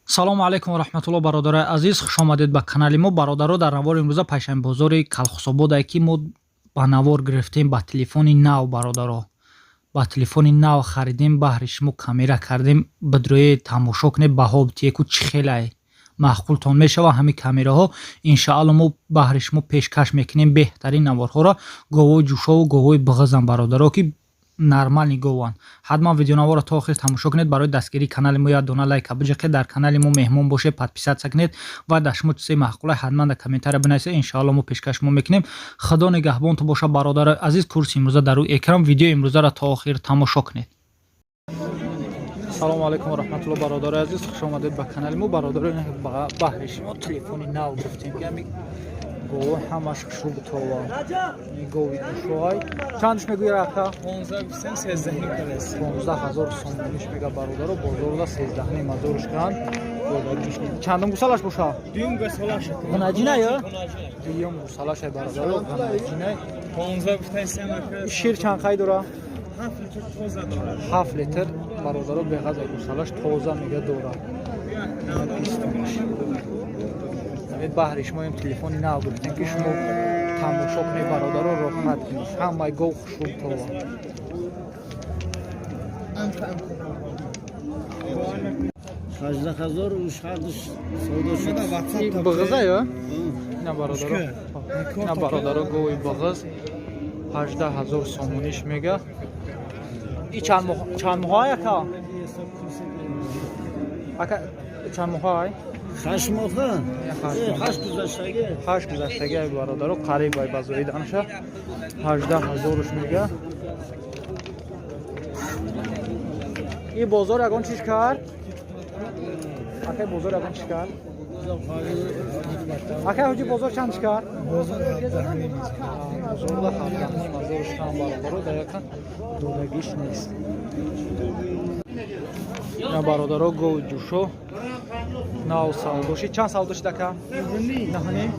Салому алайкум ва раҳматулло, бародарои азиз, хушомадед ба канали мо. Бародаро, дар навори имрӯза пайшанбозори Калхусободае, ки мо ба навор гирифтем ба телефони нав. Бародаро, ба телефони нав харидем, баҳри шумо камера кардем. Бидрӯе, тамошо кунед, баҳо битиеку чӣ хелае маъқултон мешава. Ҳамин камераҳо, иншаалло, мо баҳри шумо пешкаш мекунем беҳтарин наворҳоро. Говои ҷӯшову говои бағизам, бародаро, ки нормальный гованд. Ҳатман видеонаворро то охир тамошо кунед. Барои дастгирии канали мо як дона лайка биҷиқед, дар канали мо меҳмон бошед, подписаться кунед ва дар шумо чизе маъқула, ҳатман дар комментария бинависед. Иншоалло, мо пешкаш шумо мекунем. Худо нигаҳбонтон боша, бародарои азиз. Курси имрӯза дар рӯи экран, видеои имрӯзаро то охир тамошо кунед. Салому алайкум ва раҳматулло, бародарои азиз, хушомадед ба канали мо. Бародарои, баҳри шумо телефони нав гирифтем, ки ҳами гово ҳамаш хушрӯ битова. Гови душоай чандш мегӯи, ака? 15 000 сомониш мега, бародаро. Бозорда 13 500-ш кан. Чандум гусалаш боша? Ғунаҷина ё дуюм гусалашай, бародаро, ғунаҷина. Шир чанд қай дора? 7 литр, бародаро, беғаза гусалаш тоза мега дора. Баҳри шумо им телефони нав гирифтем, ки шумо тамошо кунед, бародаро, роҳат кунед. Ҳамаи гов хушрӯ това. Бағиза ё ина, бародаро, ина, бародаро, гови бағиз 18 000 сомониш мега. И чанд моҳай, ака? Ака, чанд моҳай? 8 моҳа. 8 гузаштагӣ. 8 гузаштагӣ, бародаро, қариб ай ба зоиданаша. 18 000-ш мега. И бозор ягон чиз кард? Акай, бозор ягон чиз кард? Акай ҳоҷи, бозор чанд чиз кард? Бозор 17,5. Бозорда 17 500-ш кам, бародаро, дар якан додагиш нест. Ина, бародаро, гови ҷӯшо нав савдоши. Чанд савдошид, ака? Наҳним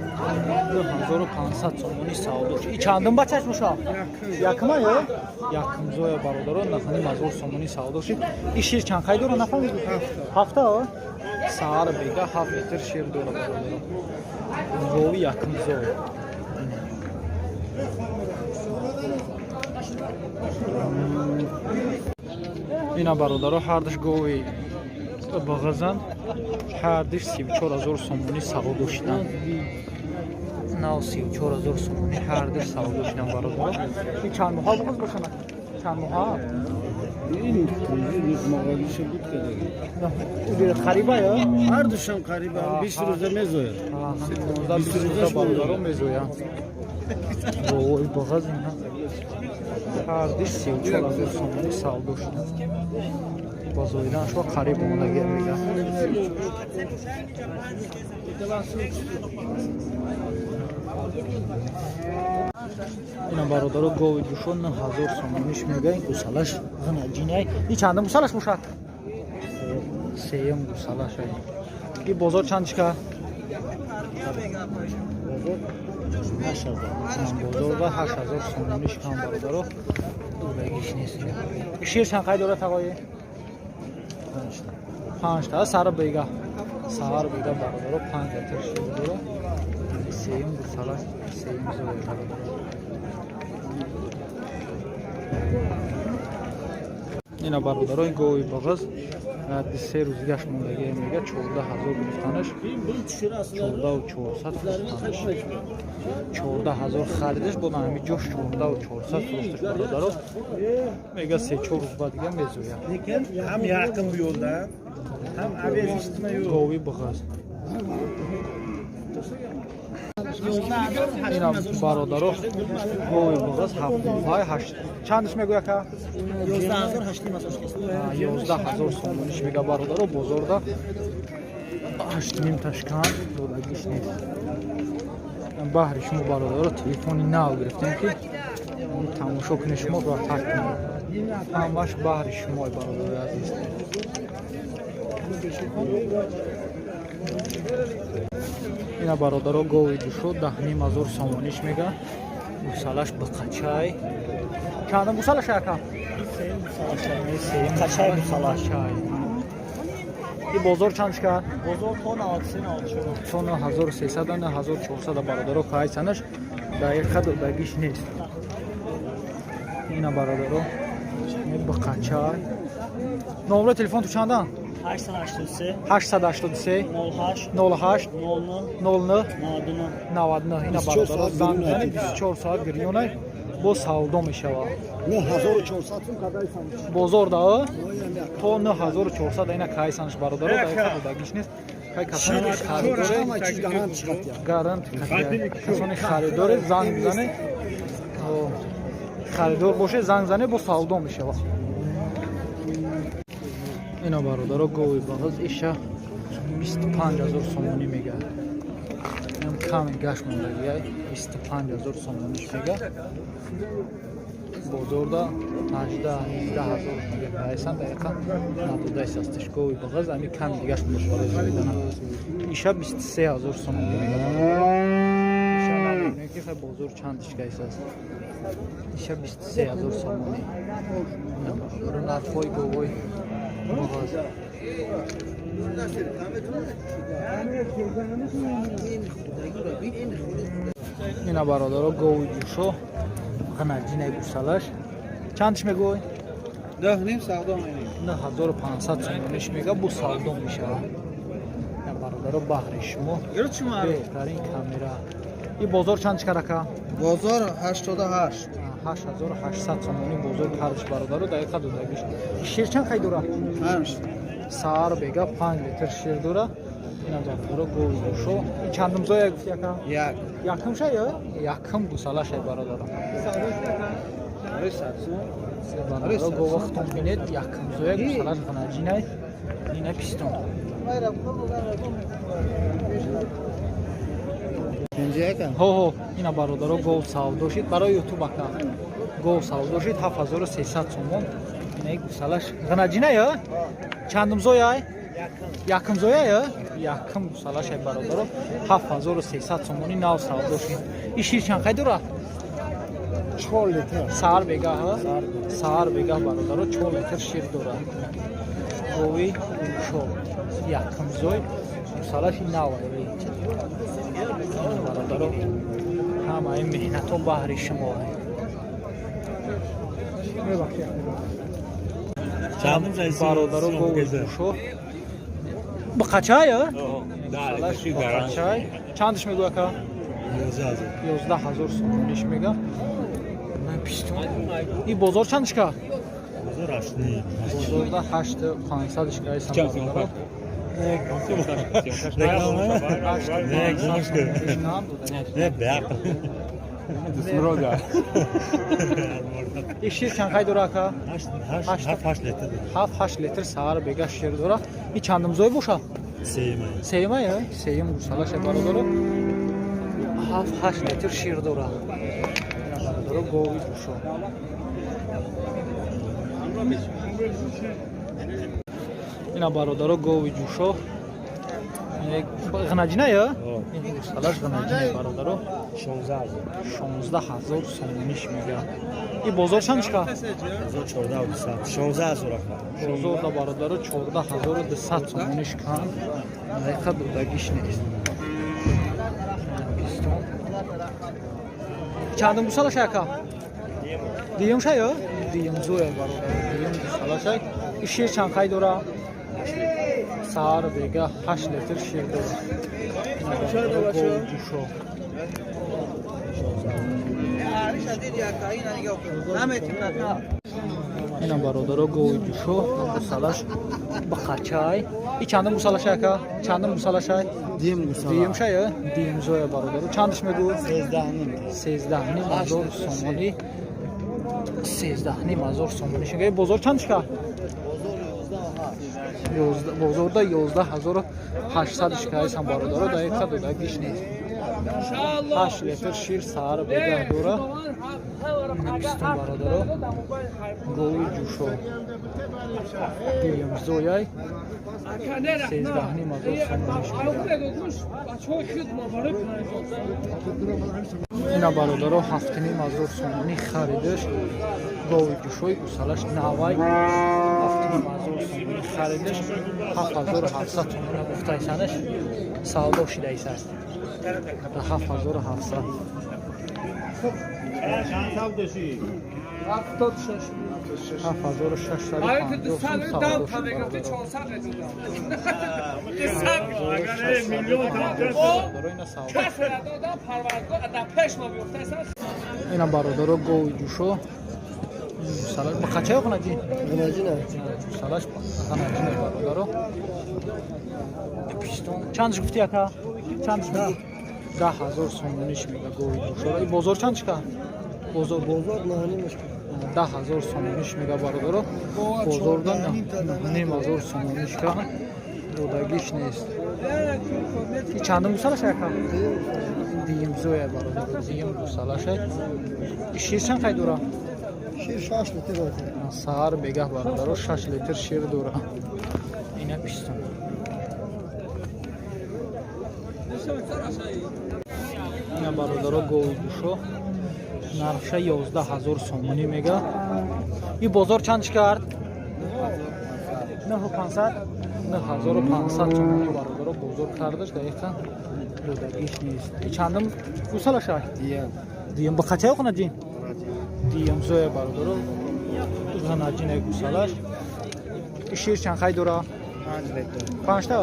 2500 сомони савдоши. И чандум бачаш боша? Якма ё якумзоя, бародаро, 9 500 сомони савдоши. И шир чанд қай дора, нафаҳмидӣ? Ҳафта саҳар бега 7 литр шир дора, бародаро, гови якумзо. Ина, бародаро, ҳардуш гови бағазанд, ҳардуш 34 000 сомонӣ савдо шуданд. Нав 34 000 сомонӣ ҳардуш савдо шуданд, бародаро. И чанд моҳа бағаз бошанд? Чанд моҳа? Қариба ё? Ҳардушам қариба, 20 рӯза мезояд. 20 рӯза, бародаро, мезоянд. Говои бағаз ина ҳардуш 34 000 сомонӣ савдо шуданд. Ба зоиданашро қариб омодагия мега. Ина, бародаро, гови ҷӯшо 9000 сомониш мега. Ин гусалаш ғинаҷинай. И чандум гусалаш бошад? Сеюм гусалаш. И бозор чанд чика? Бозорда 8000 сомониш кам, бародаро, додагиш нест. Шир чанд қай дорад, тағои? Панҷта. Сара бега, саҳар бега, бародаро, 5 литр шир дора. Сеюм гусала, сеюм зоя, бародаро. Ина, бародаро, ин гови бағаз 3 рӯзигаш мондагия мега. 14 000 гирифтанаш, 14 400 фурӯхтанаш. 14 000 харидаш бодан, ҳами ҷош 14 400 фурӯхташ, бародаро. Мега, 3-4 рӯз баъд дига мезояд. Ҳам яқин bu yo'ldan, ham Гови бағаз ина, бародаро, гови бағаз ҳафтмоҳай ҳашт. Чандаш мегӯя, ака? 11 000 сомониш мега, бародаро. Бозорда ҳаштним ташкан, додагиш нест. Баҳри шумо, бародаро, телефони нав гирифтем, ки тамошо кунед, шумо роҳат кунед. Ҳамаш баҳри шумо, бародарои азиз. Ина, бародаро, гови душо 10 500 сомониш мега. Гусалаш биқачай. Чандум гусалаш, ака? Қачай гусалаш. Қачай. И бозор чанд шикар? Бозор то 93, 94. То 9300, 9400, бародаро, кайсанаш дақиқа додагиш нест. Ина, бародаро, бақачай. Номро телефон ту чандан? 883. 883. 08. 08. 09. 09. 99. 99. Ина, бародаро, занг бизанед, 24 соат гирёнай, бо савдо мешавад. 9400 сум кадайсан. Бозор да то 9400 ина кайсанш, бародаро, дақиқа додагиш нест. Кай касоне харидоре, гарант, касоне харидоре, занг бизане, харидор боше, занг зане, бо савдо мешавад. Ина, бародаро, гови бағыз, иша 25 000 сомонӣ мега. Ам каме гашт мондагиай, 25 000 сомониш мега. Бозорда 18-19 ҳазор мега, кайсан дақиқа надодаист асташ. Гови бағыз, ами ками дигаш мондаш барои зоидана. Иша 23 000 сомонӣ мега. Иша намедонем ки хай бозор чанд ишкайс аст. Иша 23 000 сомонӣ. Бародаро, нархҳои говои бағыз. Ина, бародаро, гови ҷӯшо, ғанаҷинаи гусалаш чандш мегӯй? 10 ним савдо менем. 9500 сомониш мега, бу савдо мешавад. Бародаро, баҳри шумо беҳтарин камера. И бозор чанд чикарака? Бозор 88. 8800 сомонӣ бозор кардиш, бародаро, дақиқа додагиш. Шир чанд хай дора? 5. Саҳар бега 5 литр шир дора. Ина, бародаро, гови ҷӯшо. Чандумзоя гуфти, ака? Як. Якум шай, якум гусала шай, бародаро. Бародаро, гова хутон бинед, якумзоя, гусалаш ғанаҷинай. Ина пистон. Ҳо, ина, бародаро, гов савдо шид барои ютуб, ака. Гов савдо шид 7300 сомон. Инаи гусалаш ғанаҷинай, чандумзояй? Якумзояй, якум гусалашай, бародаро, 7300 сомони нав савдо шид. И шир чанд хай дора? 4 литр. Саҳар бегаҳ, саҳар бегаҳ, бародаро, 4 литр шир дорад. Гови ҷӯшо, якумзой, гусалаши нав. Бародаро, ҳамаи меҳнатҳо баҳри шумо. Бародаро, гови ҷӯшо бақачай, бақачай чандш мегӯ, ака? 11 000 сомониш мега. Пистон. И бозор чанд шика? Бозорда 8500 шика. Айсан, бародаро. И шир чанд хай дора, ака? 7-8 литр саҳар бега шир дора. И чандумзой боша? Сеюма, сеюм гусалаша, бародаро, 7-8 литр шир дора, бародаро, гови ҷӯшо. Ина, бародаро, гови ҷӯшо, ғанаҷина, я гусалаш ғанаҷина, бародаро, 16 000 сомониш мега. И бозор чанд шика? Бозорда, бародаро, 14 200 сомониш кан, дақиқа додагиш нест. Пистон. Чандум гусалаш, ака? Дуюм шай, дуюм зоя, бародар, дуюм гусалашай. И шир чанд хай дора? Саҳар бега 8 литр шир дора, ҷӯшо. Ина, бародаро, гови ҷӯшо, гусалаш бақачай. И чандум гусалашай, ака? Чандум гусалашай? Дуюм шай, дуюм зоя, бародаро. Чандаш мегӯ? 13 500 сомонӣ. 13 500 сомонӣ шуга. Бозор чанд шика? Бозорда 11 800 шикаайсан, бародаро, дақиқа додагиш нест. 8 литр шир саҳар бегаҳ дора. Пистон, бародаро, гови ҷӯшо, дуюмзояй, 13 500 сомониш. Ина, бародаро, 7 500 сомонӣ харидаш, гови ҷӯшои, гусалаш навай. 7,5 ҳазор сомонӣ харидаш, 7700 сомонӣ гуфтайсанаш, савдо шидаисаст 7700. 7650 сом савдо шуд, бародаро. Ина, бародаро, гови ҷӯшо ба қачаё ғанаҷи салаш ғанаҷи, бародаро. Пистон чандш гуфти, ака? Чандш? 10 000 сомониш мега гови ҷӯшо. Бозор чанд шика бозор? 10 000 сомониш мега, бародаро. Бозорда 9,5 ҳазор сомониш ка, додагиш нест. Чандум гусалаш, ака? Дуюмзоя, бародаро, дуюм гусалаша. Шир чанд қай дора? Шир 6 литр. Саҳар бегаҳ, бародаро, 6 литр шир дора. Ина пистон. Ина, бародаро, гови ҷӯшо нархша 11 000 сомонӣ мега. И бозор чанд кард? 9500, 9500 сомонӣ, бародаро, бозор кардаш. Дақиқан додагиш нест. И чандум гусалаша? Дуюм. Ба қачаё қанаҷин? Дуюм зоя, бародаро, ғанаҷина гусалаш. Шир чанд хай дора? Панҷта.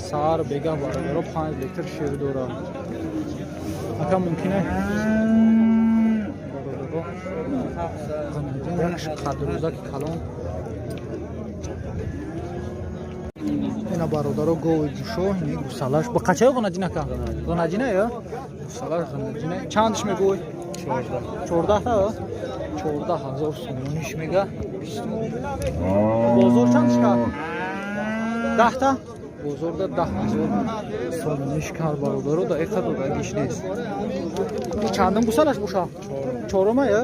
Саҳар бегаҳ, бародаро, 5 литр шир дора. Ака, мумкине, бародаро, ғанаҷин, қадрӯзаки калон. Ина, бародаро, гови ҷӯшо, ини гусалаш. Ба қачаё ғанаҷин, ака? Ғанаҷина ё гусалаш ғанаҷина. Чандш мегӯй? 14та. 14 000 сомониш мега. Бозор чандш кард? Даҳта. Бозорда 10 000 сомониш кард, бародаро, дақиқа додагиш нест. Чандум гусалаш боша? Чорума ё?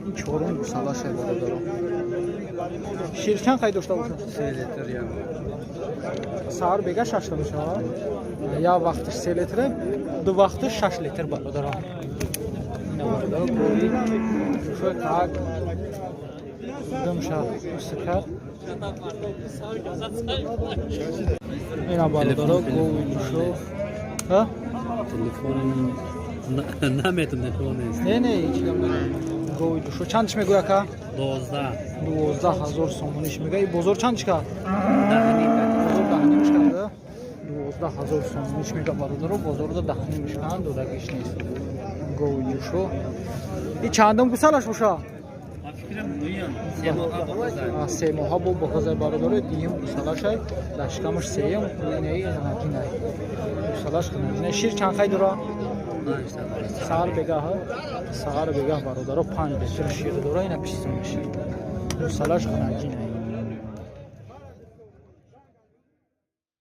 Ин чорум гусалаше, бародаро. Шир чанд қай дошта боша? Саҳар бега шашта мешавад. Як вақташ 3 литр, ду вақташ 6 литр, бародаро. Ина, бародаро, гови ҷӯшои так думша уст кард. Ина, бародаро, гови ҷӯшо. Телефон наметон, телефон нест. Не, ҳеҷ гап. Гови ҷӯшо чандш мегӯй, ака? 12. 12 000 сомониш мега. И бозор чандш кард? Бозор даҳнимш карда. 12 000 сомониш мега, бародаро. Бозорда даҳнимш канд, додагиш нест. Гови ҷӯшо. И чандум гусалаш боша? 3 моҳа бо бохазай, бародаро, дуюм гусалашай. Дар шикамаш сеюм. Инаи ғанаҷинай, гусалаш ғанаҷинай. Шир чанд қай дора? Саҳар бегаҳ, саҳар бегаҳ, бародаро, 5 литр шир дора. Ина пистон шир, гусалаш ғанаҷинай.